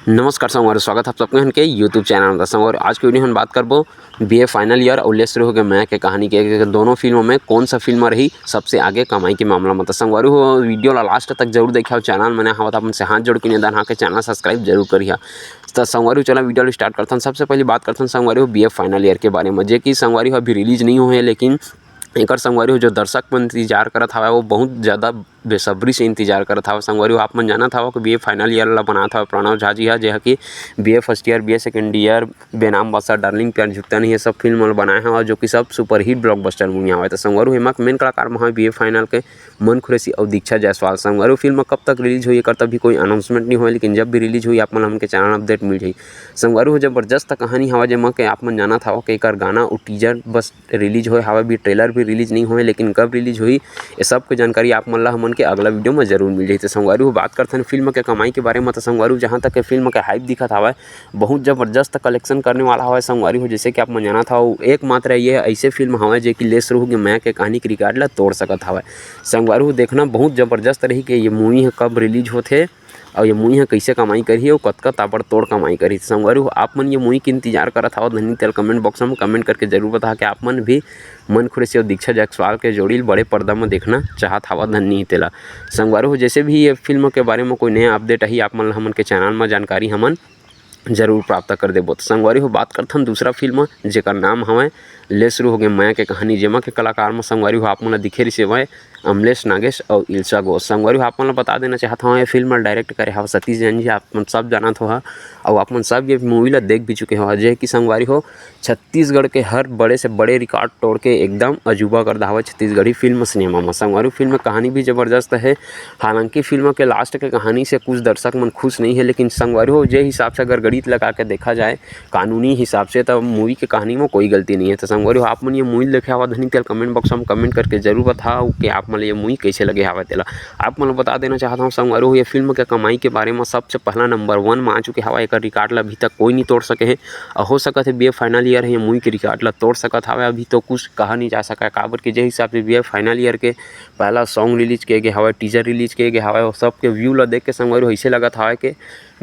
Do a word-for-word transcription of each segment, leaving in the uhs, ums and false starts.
नमस्कार संगवारी, स्वागत है आप सबके हन के YouTube चैनल में। संगवारी, आज के वीडियो हम बात करबो बीए फाइनल ईयर और ले शुरू हो गए मैं के कहानी के, के दोनों फिल्मों में कौन सा फिल्म रही सबसे आगे कमाई के मामला में। तो संगवारी हो, वीडियो ला लास्ट तक जरूर देखिए और चैनल में नया हवा तो अपन से हाथ जोड़ के निवेदन है के चैनल सब्सक्राइब जरूर करिए। तो संगवारी हो, चला वीडियो ला स्टार्ट करथन। सबसे पहले बात करथन संगवारी हो बीए फाइनल ईयर के बारे में, जे कि संगवारी हो अभी रिलीज नहीं हुए है, लेकिन एकर संगवारी हो जो दर्शक मन इंतजार करत हवय वो बहुत ज़्यादा बेसब्री से इंतजार करत हवय। संगवारी हो, आप मन जानत हवय कि बीए फाइनल ईयर ला बनात हवय प्रणव झा जी हा, जे हा कि BA first year, BA second year, बेनाम बादशाह, डार्लिंग प्यार झुकता नहीं, ये सब फिल्म मन बनाए हवय, जो कि सब सुपरहिट ब्लॉकबस्टर मूवी हवय। तो संगवारी हो, एमा मेन कलाकार में हवय बीए फाइनल के मन खुरेशी और दीक्षा जायसवाल। संगवारी हो, फिल्म कब तक रिलीज होही एकर तभी कोई अनाउंसमेंट नहीं होय, लेकिन जब भी रिलीज होही आप मन हमन के चैनल अपडेट मिल जाही। संगवारी हो, जबरदस्त कहानी हवय, जेमा के आप मन जानत हवय कि एकर गाना और टीजर बस रिलीज होए हवय, अभी ट्रेलर भी रिलीज नहीं होए, लेकिन कब रिलीज होही ये सब के जानकारी आप मन ला हमन के अगला वीडियो में जरूर मिल जाही। तो संगवारी हो, बात करथन फिल्म के कमाई के बारे में। तो संगवारी हो, जहाँ तक के फिल्म के हाइप दिखत हवय, बहुत जबरदस्त कलेक्शन करने वाला हवय संगवारी हो। जैसे कि आप मन जानत हव, एकमात्र ये ऐसे फिल्म हवय जे कि ले शुरू हो गए मैं के कहानी के रिकॉर्ड ला तोड़ सकत हवय। संगवारी हो, देखना बहुत जबरदस्त रही कि ये मूवी ह कब रिलीज होथे और ये मूवी ह कइसे कमाई करही और कतका ताबड़तोड़ कमाई करही। संगवारी हो, आप मन ये मूवी के इंतजार करत हव धनी तेला कमेंट बॉक्स में कमेंट करके जरूर बता के आप मन भी मन खुरेशी और दीक्षा जायसवाल के जोड़ी ल बड़े पर्दा में देखना चाहत हव धनी तेला। संगवारी हो, जैसे भी ये फिल्म के बारे में कोई नया अपडेट आही आप मन ला हमन के चैनल में जानकारी हमन जरूर प्राप्त कर देबो। तो संगवारी हो, बात करथन दूसरा फिल्म जेकर नाम हवय ले शुरू हो गए मैं के कहानी, जेमा के कलाकार में संगवारी हो आप मन ला दिखे रिहिस हवय अमलेश नागेश और इल्शा घोष। संगवारी हो, आप मन ला बता देना चाहत हवं, ये फिल्म ला डायरेक्ट करे हवय सतीश जैन जी, आप मन सब जानत हो हा, और आप मन सब ये मूवी ला देख भी चुके हो, जे कि संगवारी हो छत्तीसगढ़ के हर बड़े से बड़े रिकॉर्ड तोड़ के एकदम अजूबा कर दा हवय छत्तीसगढ़ी फिल्म सिनेमा में। संगवारी हो, फिल्म कहानी भी जबरदस्त है, हालांकि फिल्म के लास्ट के कहानी से कुछ दर्शक मन खुश नहीं है, लेकिन संगवारी हो, जे हिसाब से अगर गणित लगा के देखा जाए कानूनी हिसाब से, त मूवी के कहानी में कोई गलती नहीं है। तो संगवारी हो, आप मन ये मूवी देखे हवा धनी तेला कमेंट बॉक्स में कमेंट करके जरूर बताओ कि आप मन ये मूवी कैसे लगे हवा तेला। आप मन ल बता देना चाहत हूँ संगवारी हो, ये फिल्म के कमाई के बारे में सबसे पहला नंबर वन में आ चुके हवा, एकर रिकॉर्ड ला अभी तक कोई नहीं तोड़ सके है। और हो सकत है बीए फाइनल ईयर है ये मूवी के रिकॉर्ड ला तोड़ सकत हवे। अभी तो कुछ कहा नहीं जा सका है, काबर कि जे हिसाब से बीए फाइनल ईयर के पहला सॉन्ग रिलीज किए गए हवा, टीजर रिलीज किए गए हवा, वो सब के व्यू ला देख के संगवारी हो ऐसे लगत हवा कि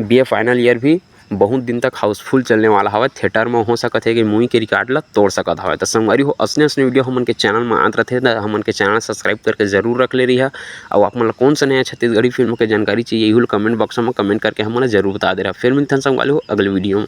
बीए फाइनल ईयर भी बहुत दिन तक हाउसफुल चलने वाला हवय थिएटर में। हो सकत है कि मूवी के रिकॉर्ड ला तोड़ सकत हवय। तो संगवारी हो, असने असने वीडियो हमन के चैनल में आत रथे, त हमन के चैनल सब्सक्राइब करके जरूर रख ले रही है। और आप मन ला कौन सा नया छत्तीसगढ़ी फिल्म के जानकारी चाहिए, यही कमेंट बॉक्स में कमेंट करके हमन ला जरूर बता दे रहा। फिर मिलथन संगवारी हो अगले वीडियो में।